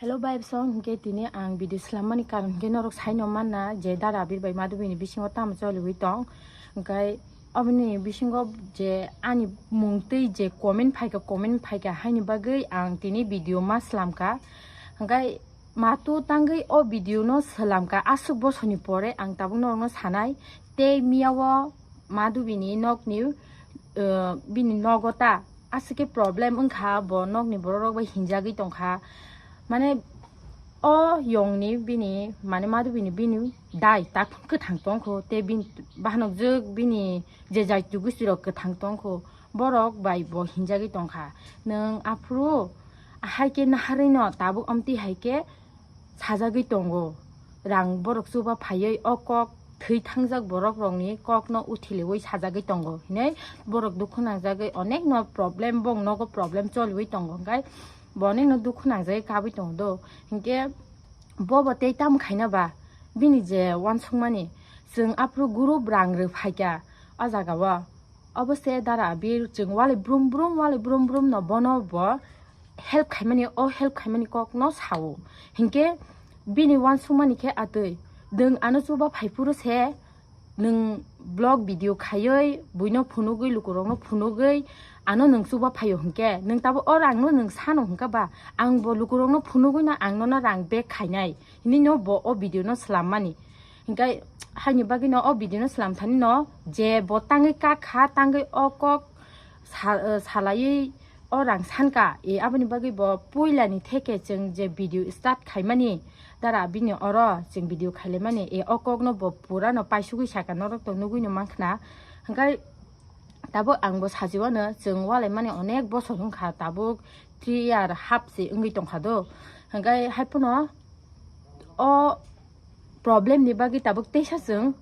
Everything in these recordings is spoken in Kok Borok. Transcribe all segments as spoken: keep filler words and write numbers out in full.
Hello bai bwsong, hwnkhe tini ang video swlammani karon hwnkhe norok saino manna je Dara Abir bai Madhubi ni bisingo tamo choliwi tong. Hwnkhe oboni bisingo je ani mung twi je comment phaikha, comment phaikha haini bagwi ang tini video ma swlamkha. Hwnkhe matu tangwi o video no swlamkha, aswk bosorni pore ang tabuk norokno sanai. Tei miyao Madhubi ni nokni, eh, bini nogo ta aswk khe problem wngkha, bo nokni borok rok bai hinjagwi tongkha. Mane o yongni bini, mane Madhubi ni bini dai tak kwthang tongkho, tei bini bahanok jwk bini je jaitu gusti rok kwthang tongkho, borok bai bo hinjagwi tongkha. Nwng aphuru hai khe naharwi no tabuk amtwi hai khe sajagwi tongo. Rang borok chuba phaiwi o kok thwi thangjak borok rokni kokno uthiliwi sajagwi tongo hinwi borok dukhu nangjagwi onekno problem, bong nogo problem choliwi tongo, hwnkhe bo onekno dukhu nangjagwi kabwi tongo do. Hinkhe bobo tei tamo khaina ba bini je uansukmani, chwng aphuru group rang rw phaikha o jagao. Obo se Dara Abir chwng walai brum brum, walai brum brum no bono bo help khaimani, o help khaimani kok no sao. Hinkhe bini uansukmani khe atwi, nwng ano chuba phaiphuru se nwng vlog video khaiwi buino phunugwi, lukurokno phunugwi ano nwng chuba phaio hinkhe nwng tabo o rangno nwng sano hinkhe ba, ang bo lukurokno phunugwi no ang nono rang back khainai hinwi no bo o video no swlammani. Hinkhe haini bagwi no o video no swlam thani no je bo tangwi kak kha, tangwi o kok sa-, eh, salaiwi o rang sanka, e, aboni bagwi bo puilani theke chwng je video start khaimani, Dara Abir ni oro chwng video khailaimani, e, o kokno bo purano paisugwi saka, norok to nugwi no mankha na. Hwnkhe tabuk ang bo sajiwano, chwng walaimani onek bosor wngkha, tabuk three year half se wngwi tongkha do. Hwnkhe haiphano o problem ni bagwi tabuk teisa chwng,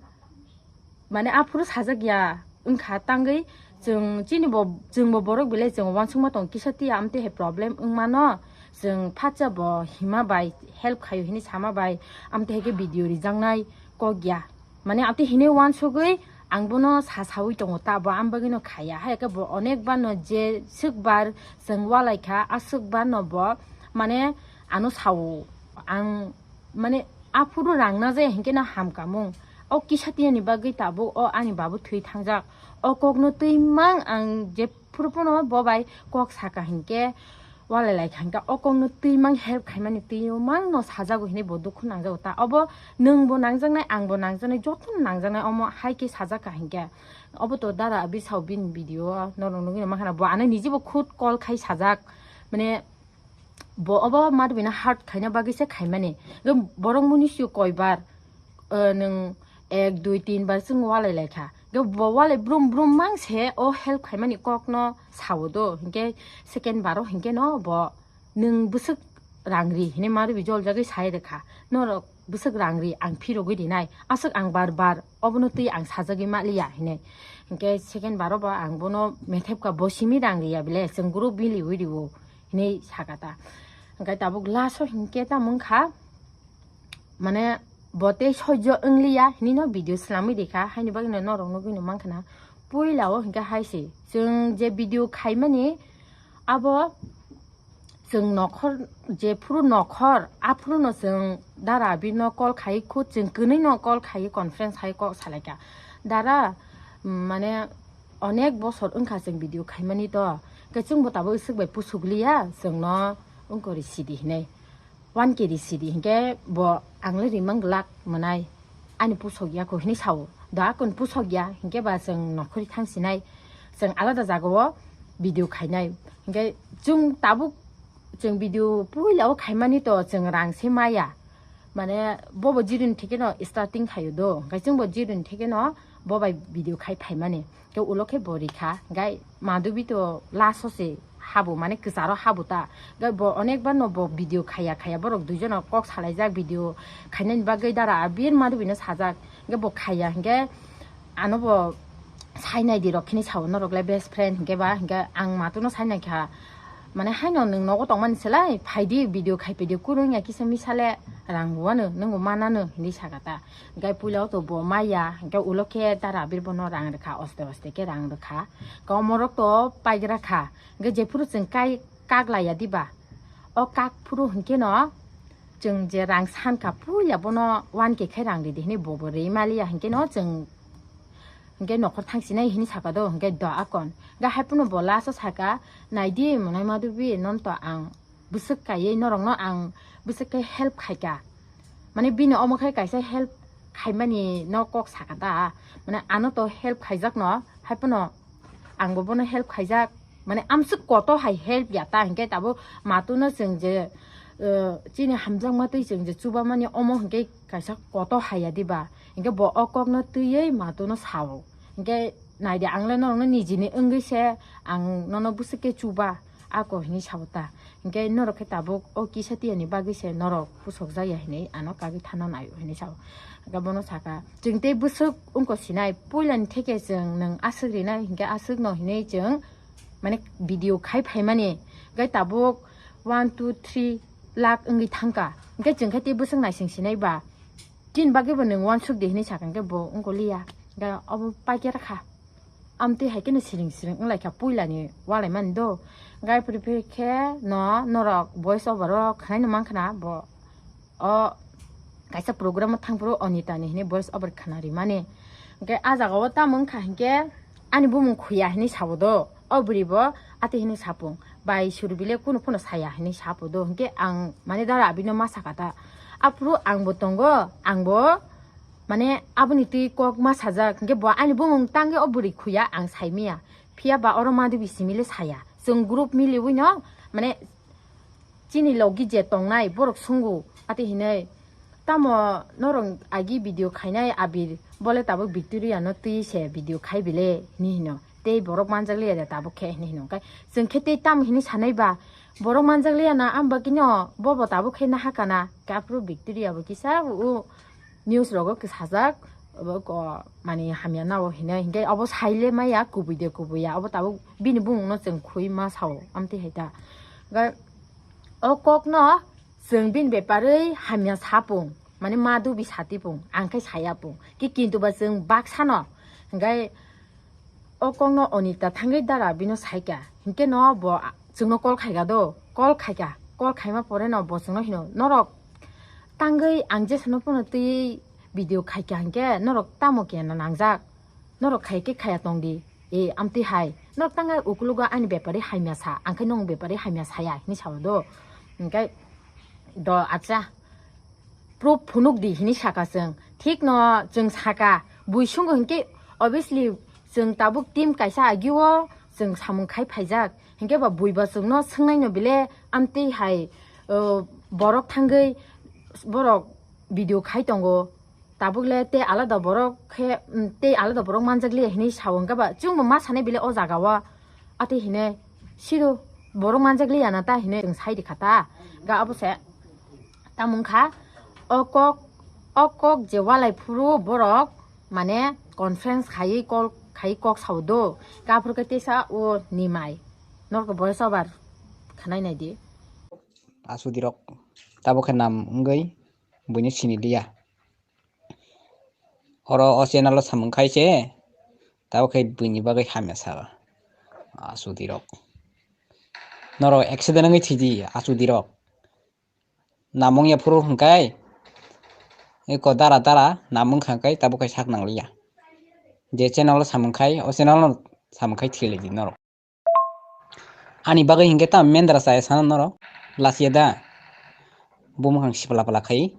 mane, aphuru sajak ya wngkha tangwi, chwng chini bo, chwng bo borok belai chwng uansukma tong kisa tiya, amtwi hai problem wngmano chwng phatsa bo hima bai help khaio hinwi sama bai, amtwi hai khe video rijaknai kok ya. Mane, amtwi hinwi uansugwi ang bono sa saui tongo ta, bo am bagwino khaiya. Hai khe bo onek bar no je swk bar chwng walai kha, aswk bar no bo, mane, ano sao. Ang, mane, aphuru rang na jaya hinkhe no hamkamung. O kisa tiyani bagwi tabuk o ani babu thwi thangjak. O kokno twi mang ang jephuru phano bo bai kok saka hinkhe, walai lai kha hinkhe o kokno twi mang help khaimani twi mang no sajago hinwi bo dukhu nangjago ta. Obo nwng bo nangjaknai, ang bo nangjaknai, jotono nangjaknai omo hai khe sajak kha hinkhe. Obo to Dara Abir sao bini video o norok nugwi no mankha na, bo ano niji bo khud call khai sajak, mane, bo obo Madhubi no hurt khaina bagwi se khaimani. Borok muni sio koi bar, eh, nwng ek, dui, tin bar chwng walai lai kha. Bo walai brum brum mang se o help khaimani kok no sao do. Hinkhe second bar o hinkhe no bo nwng bwswk rang ri hinwi Madhubi joljagwi sai rwkha. Norok bwswk rang ri, ang phirogwi rinai. Aswk ang bar bar obono twi ang sajagwi ma liya hinwi. Hinkhe second bar o bo ang bono methep kha, bo simi rang riya bile, chwng group biliwi rio. Hinwi saka ta. Hwnkhe tabuk last o hinkhe tamo wngkha, mane, bo tei sojjo wngliya hinwi no video swlamwi rikha, haini bagwino norok nugwino mankha na. Puila o hinkhe hai se, chwng je video khaimani abo chwng nokhor, jephuru nokhor, aphuru no chwng Dara Abir no call khai, khud chwng kwnwi no call khai, conference hai kok salaikha. Dara, mm, mane, onek bosor wngkha chwng video khaimani to, khe chwngbo tabuk swk bai pusuk liya, chwngno wngkori sidi hinwi, one K ri sidi hinkhe bo ang le rimang glak mwnai, ani pusok ya kho hinwi sao. Da kun pusok ya hinkhe ba chwng nokhori thang sinai, chwng alada jagao video khainai. Hinkhe chwng tabuk chwng video puila o khaimani to chwng rang se maya. Mane, bobo zero ni theke no starting khaio do. Hwnkhe chwng bo zero ni theke no bo bai video khai phaimani. Khe ulo khe bo rikha. Hwnkhe Madhubi to last o se habo, mane kwcharo habo ta. Hwnkhe bo onek bar no bo video khaiya khaiya. Borok duijono kok salaijak video khainani bagwi Dara Abir Madhubi no sajak. Hwnkhe bo khaiya. Hwnkhe ano bo sainai di rok khini sao, norok le best friend hinkhe ba, hinkhe ang matu no sainai kha. Mane haino nwng nogo tongmani selai, phaidi video khai phaidi, kunu wngya kisa misa le rang rwano, nwngbo manano, hinwi saka ta. Hinkhe puila o to bo maya, hinkhe ulo khe Dara Abir bono rang rwkha, oste oste khe rang rwkha. Komorok to paigra kha, hinkhe jephuru chwng kai kak laiya diba, o kak phuru hinkhe no Chwng je rang sankha puila bono one K khe rang ridi hinwi bobo rwi maliya hinkhe no chwng hinkhe nokhor thangsinai hinwi saka do hinkhe do akon ga haiphano bo last o saka naidi monai madubi non to ang bwswk kaiwi norokno ang bwswk khe help khaika mane bini omo khe kaisa help khaimani no kok saka da mane ano to help khaijakno haiphano Angbo bono help khaijak, mane amswk koto hai help ya ta hinkhe tabuk matuno chwng je, eh, chini hamjakma twi chwng je chubamani omo hinkhe kaisa koto hai ya diba, hinkhe bo o kokno twiwi matuno sao, hinkhe naidi ang le norokno nijini wngwi se ang nono bwswk khe chuba ako hinwi sao ta. Hinkhe norok khe tabuk o kisa tiyani bagwi se norok pusokjak ya hinwi ano kagwi thana naio hinwi sao. Hinkhe bono saka, "Chwng tei bwswk wngkha sinai, puilani theke chwng nwng aswk rinai hinkhe aswkno hinwi chwng mane video khai phaimani." Hinkhe tabuk one, two, three lakh wngwi thangkha. Hinkhe chwng khe tei bwswk naising sinai ba, chini bagwi bo nwng uansuk di hinwi sakha hinkhe bo wngkha liya. Hinkhe obo paikhe rwkha. Amtwi hai kheno siring siring wnglaikha puilani walaimani do. Gai phuri phuri khe no norok voice over o khwnaino mankha na bo o kaisa program o thangphuru Onita ni hinwi voice over khwna rimani. Hinkhe ah jaga o tamo wngkha hinkhe ani bumung khuya hinwi sabo do. O bwrwi bo atwi hinwi sapung, "Bai Surbile kunu phano saya," hinwi sapo do. Hinkhe ang mane dara abino ma sakha ta. Aphuru angbo tongo, angbo mane aboni twi kok ma sajak, hinkhe bo ani bumung tangwi o bwrwi khuya ang saimanya. Phiya ba oro madhubi simile saya. Chwng group miliwi no, mane chini logi je tongnai borok sungo, ati hinwi, "Tamo norok agi video khainai abir, bole tabuk Victoria no twi se video khai bile," hinwi hino. "Tei borok manjak liya de tabuk khe," hinwi hino. Hinkhe chwng khe tei tamo hinwi sanai ba, "Borok manjak liya na, ang bagwi no bobo tabuk khe nahakana." Hinkhe aphuru Victoria bo kisa o news rogo kwsajak, obo ko mani hamya nao hinwi, hinkhe obo saile maya kubui de kubui ya, obo tabuk bini bumung no chwng khui ma sao, amtwi hai ta. Ga-, o kok no chwng bini beparwi hamya sapung, mani ma dubi satipung, ang khe sayapung, ki kintu ba chwng baksa no, hinkhe o kokno Onita thangwi dara bino saikha. Hinkhe no bo a-, chwngno call khaikha do, call khaikha, call khaima pore no bo chwngno hino, "Norok tangwi ang jesano phano twi video khaikha hinkhe norok tamo kena nangjak? Norok khai khe khaya tongdi, e, amtwi hai. Norok tangwi ukulugo ani bepari hamya sa, ang khe nong bepari hamya saya," hinwi sao do. Hinkhe do, "Acha, proof phunuk di," hinwi saka chwng. Thik no chwng saka, bui sungo hinkhe obviously chwng tabuk team kaisa agio chwng samung khai phaijak. Hinkhe ba bui ba chwngno swngnai no bile amtwi hai, o, borok thangwi borok video khai tongo. Tabuk le tei alada borok khe, mm, tei alada borok manjak liya hinwi sao hinkhe ba chwngbo ma sanai bile o jaga o. Ati hinwi siro borok manjak liya na ta hinwi chwng sai rikha ta. Ga obo se. Tamo wngkha, o kok, o kok je walai phuru borok, mane, conference khaiwi call khaiwi kok sao do. Ga phuru khe teisa o nimai. Norok voice over khwnai nai di. Asudirok, tabo khe nam wngwi buino sini liya. Oro o channel o samung khai se, tabo khe buini bagwi hamya sa. Asudirok. Norok accident wngwi thwidi, asudirok. Namung ya phuru hwnkhe, eko dara dara namung kha hwnkhe tabuk khe sak nangliya. Je channel o samung khai, o channel no samung khai thwilaidi norok. Ani bagwi hinkhe tamo mendra chaya sana norok, lachiya da. Bo mwkhang sipla pla khai,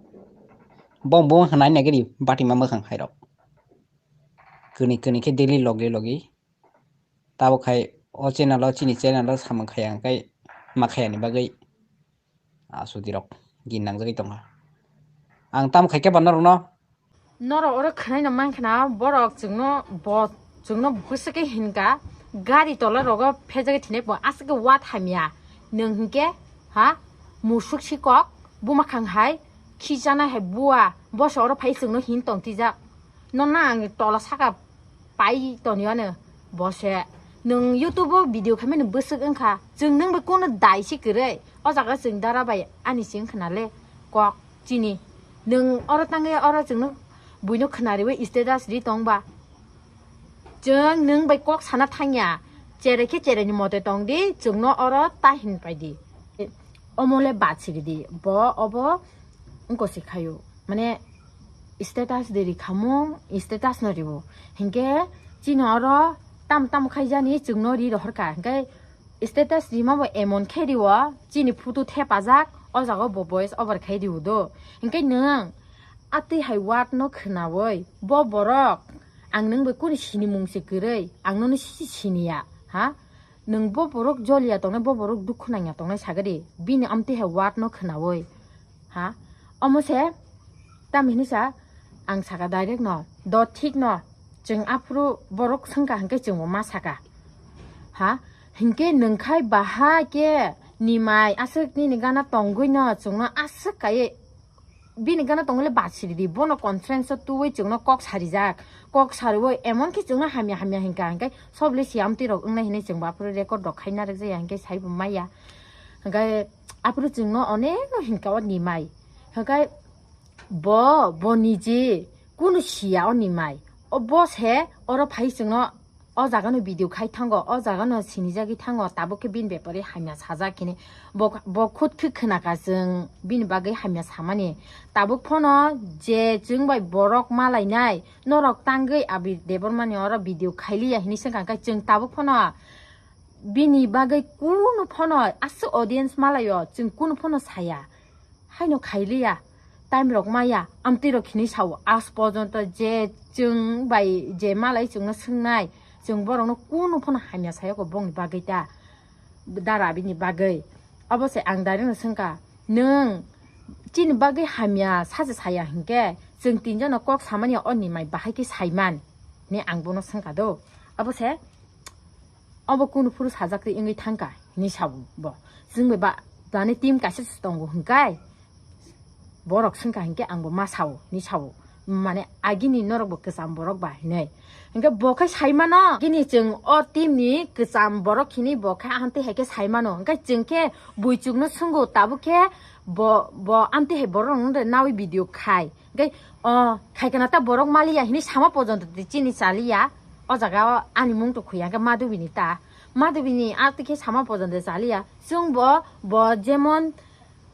bo bo mwkhang nai nai gari batima mwkhang khairok. Kwnwi kwnwi khe daily logi logi. Tabuk khai o channel o, chini channel o samung khaya hwnkhe ma khayani bagwi, ah, sudirok gin nangjagwi tongkha. Ang tamo khai khe ba norokno. Norok oro khwnaino mankha na, borok chwngno bo, chwngno bwswk khe hinka, gari tola rogo phejagwi thinai bo aswk khe wa thamya. Nwng hinkhe, ha? Musuk sikok, bumakhang hai, khichana hai bua, boso oro phai chwngno hin tong tijak. Nono ang tola saka pai toni ano bo se. Nwng YouTube o video khaimani bwswk wngkha. Chwng nwng bai kono dai se kwrwi. O jaga chwng dara bai ani sing khna le kok chini. Nwng oro tangwi oro chwngno buino khna riwi status ri tong ba. Chwng nwng bai kok sana thangya. Cherai khe cherai ni mote tong di, chwngno oro ta hin pai di. Omo le bachiri di. Bo obo wngko se khayo, mane status de ri khamung, status no riwo. Hinkhe chini oro tam tam khaijani chwngno ri rohorkha. Hinkhe status rima bo emon khe riwo, chini photo thepajak, o jaga bo voice over khai riwo do. Hinkhe nwng atwi hai word no khnawi, bo borok ang nwng bai kuni sinimung se kwrwi, ang nono si siniya, ha? Nwng bo borok joliya tongnai, bo borok dukhu nangya tongnai sagadi, bini amtwi hai word no khnawi, ha? Omo se tam hinwi sa, ang saka direct no, do thik no, chwng aphuru borok swngkha hinkhe chwngbo ma saka, ha? Hinkhe nwngkhai baha khe nimai aswk nini gana tongwi no chwngno aswk kaiwi bini gana tongwi le bachiri di, bono conference o twiwi chwngno kok sarijak, kok sariwi emon khe chwngno hamya hamya hinkha, hinkhe sob le si amtwi rok wngnai hinwi chwngbo aphuru record rok khai narwk jaya hinkhe saibo maya. Hinkhe aphuru chwngno onek no hinkha o nimai, hinkhe bo, bo nije kunu siya o nimai, o bo se oro phai chwngno o jaga no video khai thango, o jaga no sinijagwi thango, tabuk khe bini bepari hamya sajak hini. Bo, bo khut khe khwnaka chwng bini bagwi hamya samani. Tabuk phano je chwng bai borok malainai, norok tangwi Abir Debbarmani oro video khailiya hini swngkha, hinkhe chwng tabuk phano bini bagwi kunu phano aswk audience malaio, chwng kunu phano saya. Haino khailiya, time rok maya, amtwi rok hinwi sao, as pojonto je chwng bai je malai chwngno swngnai, chwng borokno kunu phano hamya sayakho bongni bagwi ta, dara bini bagwi. Obo se ang direct no swngkha, nwng chini bagwi hamya sacha saya hinkhe chwng tinjono kok samani o nimai bahai khe saiman ni ang bono swngkha do. Obo se obo kunu phuru sajak twi wngwi thangkha hinwi sao bo. Chwng bai ba, bani team kaisa se tongo hinkai borok swngkha hinkhe angbo ma sao hinwi sao. Mane agini norok bo kwcham borok ba hinwi. Hinkhe bo khe saimano, gini chwng o team ni kwcham borok hinwi bo khe amtwi hai khe saimano. Hinkhe chwng khe buichukno swngo tabuk khe bo, bo amtwi hai borok rok nawi video khai. Hinkhe o khaikana ta borok maliya hinwi sama pojonto twi chini chaliya. O jaga o ani mung to khuya hinkhe Madhubini ta. Madhubini a twi khe sama pojonto chaliya. Chwng bo, bo jemon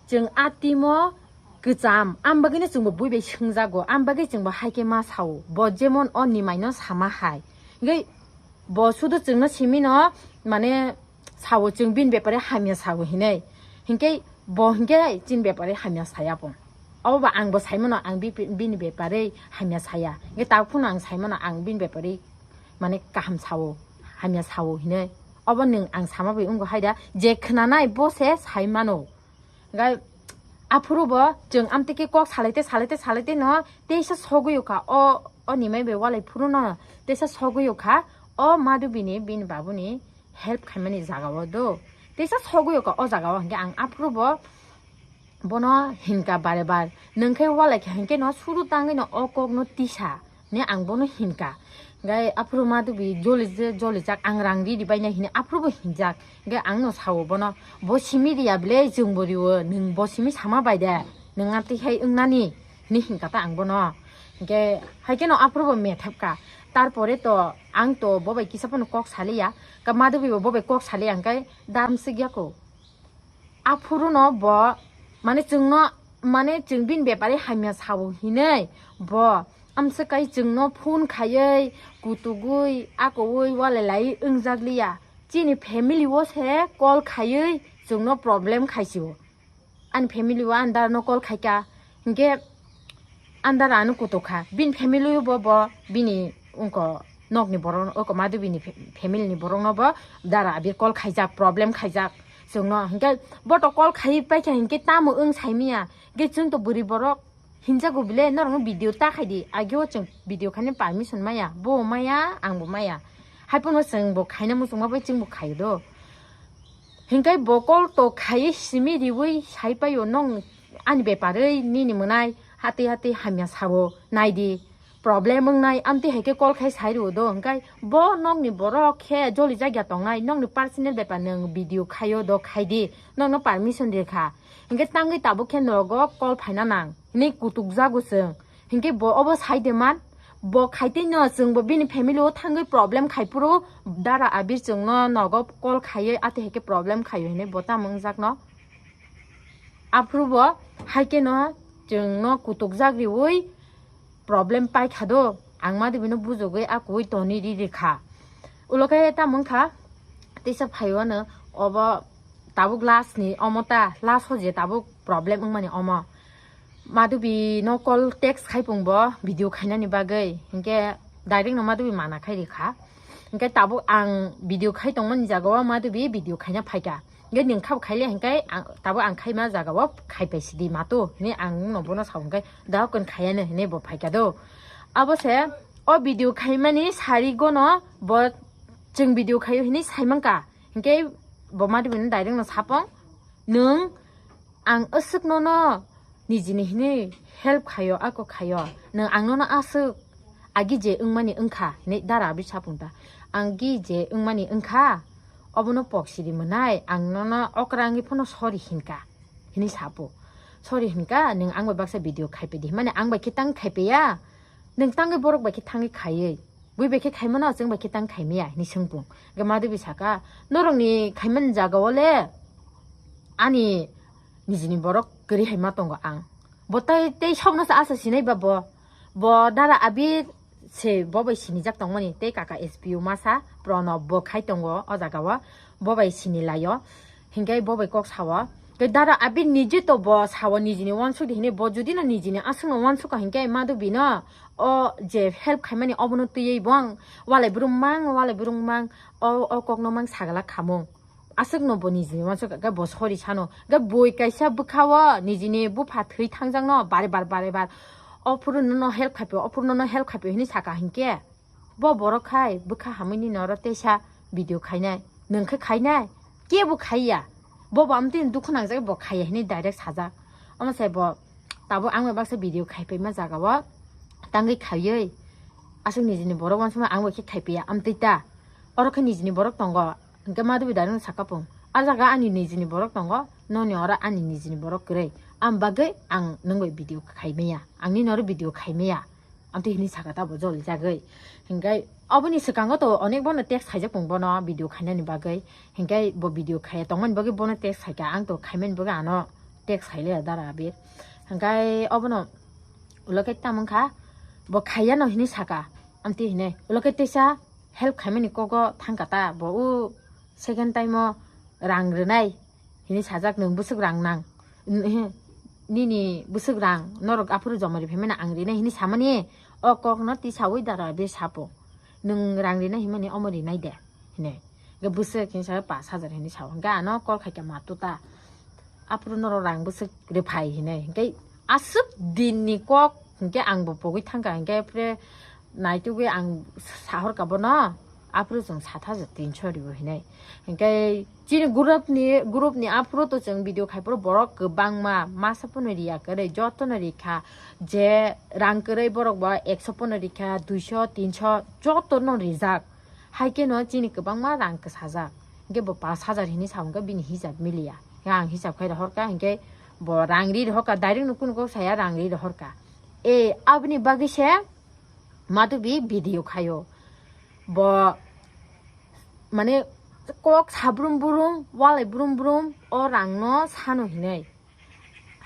chwng a team o kwcham, am bagwino chwngbo bui bai swngjago, am bagwi chwngbo hai khe ma sao. Bo jemon o nimai no sama hai. Hinkhe bo sudu chwngno simi no, mane, sao chwng bini bepare hamya sao hinwi. Hinkhe bo hinkhe chini bepare hamya saya bo. Obo ba ang bo saimano ang bi-, bini bepare hamya saya. Hinkhe tabuk phano ang saimano ang bini bepare mane kaham sao, hamya sao hinwi. Obo nwng ang sama bai wngkha haida, je khwnanai bo se saimano. Hinkhe aphuru bo chwng amtwi khe kok salaite, salaite, salaite no teisa sogwi kha o, o nimai bai walai phuru no teisa sogwi kha o Madhubini bini babuni help khaimani jaga o do. Teisa sogwi kha o jaga o, hinkhe ang aphuru bo bono hinkha bare bar, nwng khe walai kha hinkhe no suru tangwi no o kok no tisa. Ne ang bono hinkha. Hinkhe aphuru Madhubi joli je, jolijak, ang rang riri bainai hini aphuru bo hinjak. Hinkhe ang no sao bono, bo simi riya bile chwng bo riwo, nwng bo simi sama bai de, nwng amtwi hai wngnani hini hinkha ta ang bono. Hinkhe hai kheno aphuru bo methap kha. Tarpore to ang to bo bai kisa phano kok saliya, ka Madhubi bo bo bai kok saliya hinkhe dam sik ya ko. Aphuru no bo, mane, chwngno, mane, chwng bini bepare hamya sao hinwi bo amswk kai chwngno phone khaiwi kutugwi akowi walai lai wngjak liya. Chini family o se call khaiwi chwngno problem khaisio. Ani family o andar no call khaika, hinkhe andar ano kutuk kha. Bini family o bo, bo bini wngko nokni borok, wngko Madhubini fa-, family ni borok no bo dara abir call khaijak, problem khaijak. Chwngno hinkhe bo to call khaiwi paikha hinkhe tamo wng saimanya. Hinkhe chwng to bwrwi borok hinjago bile norokno video ta khaidi. Ageo chwng video khaina permission maya, bo maya, ang bo maya. Hai phano chwng bo khaina muchungma bai chwng bo khaio do. Hinkhe bo call to khaiwi simi riwi sai paio, nong ani beparwi nini mwnai hati hati hamya sao naidi. Problem wngnai, amtwi hai khe call khai sai rwo do, hinkhe bo nokni borok khe joli jagya tongnai, nokni personal bepar nwng video khaio do khaidi, nokno permission rikha, hinkhe tangwi tabuk khe nogo call phaina nang hinwi kutuk jago chwng, hinkhe bo obo sai de man, bo khaitwi no chwng bo bini family o thangwi problem khai phuru dara abir chwngno nogo call khaiwi atwi hai khe problem khaio hinwi bo tamo wngjak no. Aphuru bo hai kheno chwngno kutukjak riwi problem paikha do, ang Madhubino bujogwi a kuwi toni ri rikha. Ulo khe tamo wngkha, teisa phaiwano obo tabuk last ni omo ta, last o je tabuk problem wngmani omo. Madhubi no call text khai pung bo video khainani bagwi, hinkhe direct no Madhubi mana khai rikha. Hinkhe tabuk ang video khai tongmani jagao Madhubi video khaina phaikha. Hinkhe nwng khabo khaile hinkhe ang, tabuk ang khaima jagao khaipai sidi matu hinwi ang no bono sao, hinkhe dahok kon khaiya no hinwi bo phaikha do. Abo se o video khaimani sari gono bo chwng video khaio hinwi saimankha. Hinkhe bo Madhubi no direct no sapong, nwng ang aswk nono nijini hinwi help khaio, ako khaio, nwng ang nono aswk agi je wngmani wngkha hinwi dara abwi sapung ta. Ang gi je wngmani wngkha, obono pok sidi mwnai, ang nono okra wngwi phano sorry hinkha hinwi sapo. Sorry hinkha, nwng ang bai baksa video khaipai di, mane ang bai khe tang khaipai ya, nwng tangwi borok bai khe thangwi khaiwi. Bui bai khe khaimano, chwng bai khe tang khaimaya hinwi swngpung. Hinkhe Madhubi saka, norokni khaimani jagao le ani nijini borok kwrwi hai ma tongo ang. Bo tai tei sobno se asa sinai ba bo. Bo dara Abir se bo bai sinijak tongmani, tei kaka S P O masa Pranab bo khai tongo o jagao, bo bai sinilaio. Hinkhe bo bai kok sao. Tei dara Abir niji to bo sao nijini wansuk di hinwi, bo judi no nijini aswk no wansuk ka hinkhe Madhubi no o je help khaimani obono twiwi bo ang walai brum mang, walai brum mang, o, o kok no mang sagala khamung. Aswk no bo nijini wansuk ka, bo sorry sano. Ga bui kaisa bwkha o nijini bupha thwi thangjak no bare bar, bare bar. O phuru nono help khaipo, o phuru nono help khaipo hinwi saka hinkhe. Bo borok khai bwkha hamwi ni noro teisa video khainai, nwng khe khainai, kebo khaiya. Bo bo amtwi dukhu nangjak bo khaiya hinwi direct sajak. Omo sai bo tabuk ang bai baksa video khaipaima jagao tangwi khaiwi aswk nijini borok wansukma ang bai khe khaipiya amtwi ta. Oro khe nijini borok tongo, hinkhe Madhubi direct no saka pung, a jaga ani nijini borok tongo, noni oro ani nijini borok kwrwi, am bagwi ang nwng bai video khaimaya, ang nini oro video khaimaya. Amtwi hinwi saka ta bo joli jagwi. Hinkhe oboni swkango to onek bono text khaijak pung bono video khainani bagwi. Hinkhe bo video khaiya tongmani bagwi bono text khaikha, ang to khaimani bagwi ano text khaile dara Abir. Hinkhe obono ulo khe tamo wngkha, bo khaiya no hinwi saka. Amtwi hinwi ulo khe teisa help khaimani kogo thangkha ta, bo o second time o rang rwnai hinwi sajak, nwng bwswk rang nang, nini bwswk rang norok aphuru joma ri phaimani ang rinai hinwi samani, o kokno tisawi dara Abir sapo, nwng rang rinai hinmani omo rinai de hinwi. Hinkhe bwswk hinwi sa pash hajar hinwi sao, hinkhe ano call khaikha matu ta, aphuru norok rang bwswk rwphai hinwi, hinkhe aswk dinni kok hinkhe ang bo pogwi thangkha, hinkhe phre naitugwi ang sahorkha bono, aphuru chwng sat hajar tinso ribo hinwi. Hinkhe chini group ni, group ni aphuru to chwng video khai phuru borok kwbangma masa phano riya kwrwi, jotono rikha, je rang kwrwi borok bo ekso phano rikha, duiso, tinso jotono rijak. Hai kheno chini kwbangma rang kwsajak. Hinkhe bo pash hajar hinwi sa hwnkhe bini hisab miliya. Hinkhe ang hisab khai rohorkha, hinkhe bo rang ri rohorkha, direct no kunu kok saya rang ri rohorkha. E, aboni bagwi se Madhubi video khaio. Bo mane kok sabrum brum, walai brum brum o rangno sano hinwi.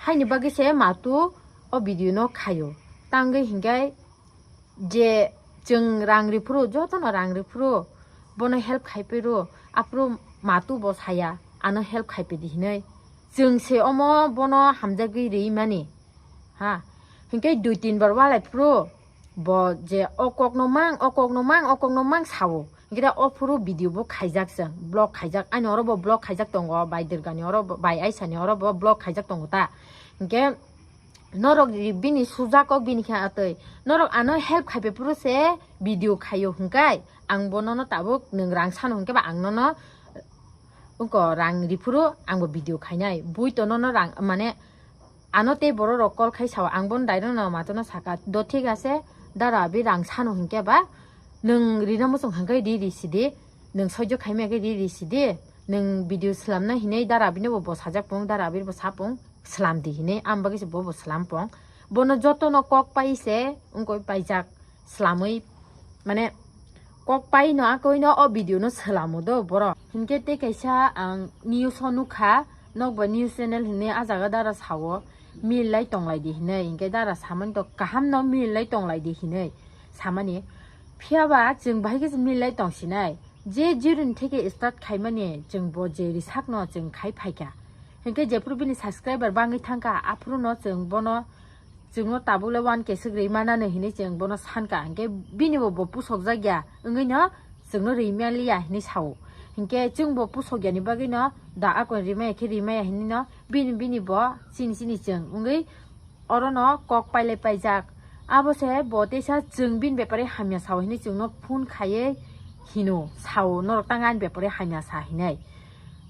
Haini bagwi se matu o video no khaio. Tangwi hinkhe je chwng rang riphuru, jotono rang riphuru, bono help khaiphuru, aphuru matu bo saya, ano help khaiphidi hinwi. Chwng se omo bono hamjagwi rimani. Ha, hinkhe dui tin bar walai phuru, bo je o kokno mang, o kokno mang, o kokno mang sao. Hinkhe da o phuru video bo khaijak chwng, block khaijak, ani oro bo block khaijak tongo, bai Durgani oro bo, bai Aisani oro bo block khaijak tongo ta. Hinkhe norok bini sujak kok bini khe atwi. Norok ano help khaiphai phuru se video khaio hinkhe ang bo nono tabuk nwng rang sano hinkhe ba ang nono wngko rang riphuru ang bo video khainai. Bui to nono rang mane ano tei borok rok call khai sao, ang bono direct no matono saka, do thik ase, dara Abir rang sano hinkhe ba nwng rina muchung hinkhe ri ri sidi, nwng soijo khaimaya khe ri ri sidi, nwng video swlamna hinwi dara Abir no bo bwsajak pung, dara Abir bo sapung swlam di hinwi, ang bagwi se bo bo swlam pung. Bono jotono kok pai se wngkoi paijak swlamwi, mane kok pai no akoi no o video no swlamo do borok. Hinkhe tei kaisa ang news o nukha, nokbar news channel hinwi a jaga dara sao, Mil lai tonglai di hinwi, hinkhe dara samani to kaham no mil lai tonglai di hinwi samani. Phiya ba chwng bahai khe mil lai tong sinai. Je jirun theke start khaimani chwng bo je risak no chwng khai phaikha. Hinkhe jephuru bini subscriber bangwi thangkha, aphuru no chwng bono, chwngno tabuk le one K swk rwi manani hinwi chwng bono sankha. Hinkhe bini bo, bo pusok jak ya wngwi no chwngno rwi manliya hinwi sao. Hinkhe chwng bo pusok yani bagwi no da akon rwi maya khe rwi maya hinwi no bini, bini bo chini, chini chwng wngwi orono kok pailai paijak. Abo se bo teisa chwng bini bepare hamya sao hinwi chwngno phone khaiwi hino, sao norok tang ani bepare hamya sa hinwi.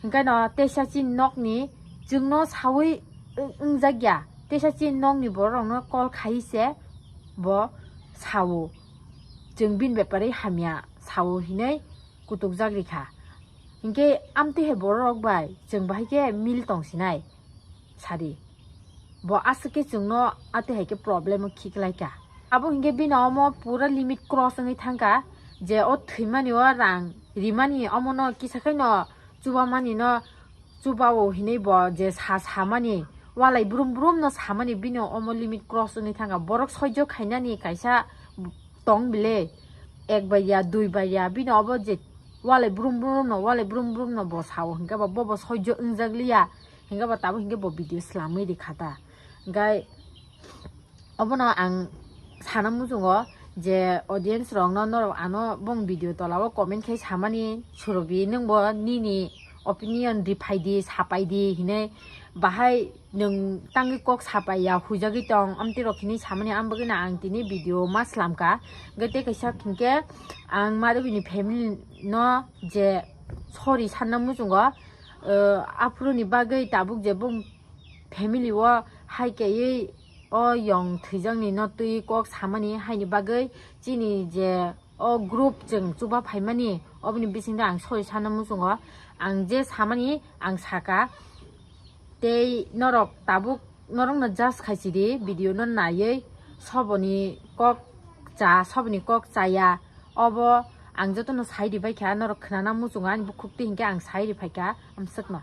Hinkhe no teisa chini nokni chwngno sawi wng-, wngjak ya. Teisa chini nokni borok rokno call khai se bo sao chwng bini bepare hamya sao hinwi kutukjak rikha. Hinkhe amtwi hai borok rok bai chwng bahai khe mil tong sinai. Sadi. Bo aswk khe chwngno atwi hai khe problem o khiklai kha. Abo hinkhe bini omo pura limit cross wngwi thangkha, je o thwimani o rang rimani omono kisa khaino chubamani no chubao hinwi bo je sa samani walai brum brum no samani bini omo limit cross wngwi thangkha. Borok soijo khainani kaisa tong bile ek bai ya dui bai ya bini obo je walai brum brum no walai brum brum no bo sao hinkhe bo bo soijo wngjak liya. Hinkhe bo tabuk hinkhe bo video slamwi rikha ta. Hinkhe obono ang sana muchungo je audience rokno norok ano bong video tola o comment khai samani surobi nwng bo nini opinion riphai di, sapai di hinwi bahai nwng tangwi kok sapai ya huijagwi tong amtwi rok hinwi samani ang bagwino ang tini video ma slamkha. Hinkhe tei kaisa hinkhe ang Madhubini family no je sorry sanna muchungo, eh, aphuruni bagwi tabuk je bong family o hai kaiwi o yong thwijakni no twi kok samani haini bagwi chini je o group chwng chuba phaimani oboni bisingo ang sorry sana muchungo. Ang je samani ang saka tei norok tabuk norokno judge khaisidi video no naiwi soboni kok cha soboni kok chaya obo ang jotono sai ribaikha norok khwnana muchungo ani bukhuk twi hinkhe ang sai riphaikha amswkno.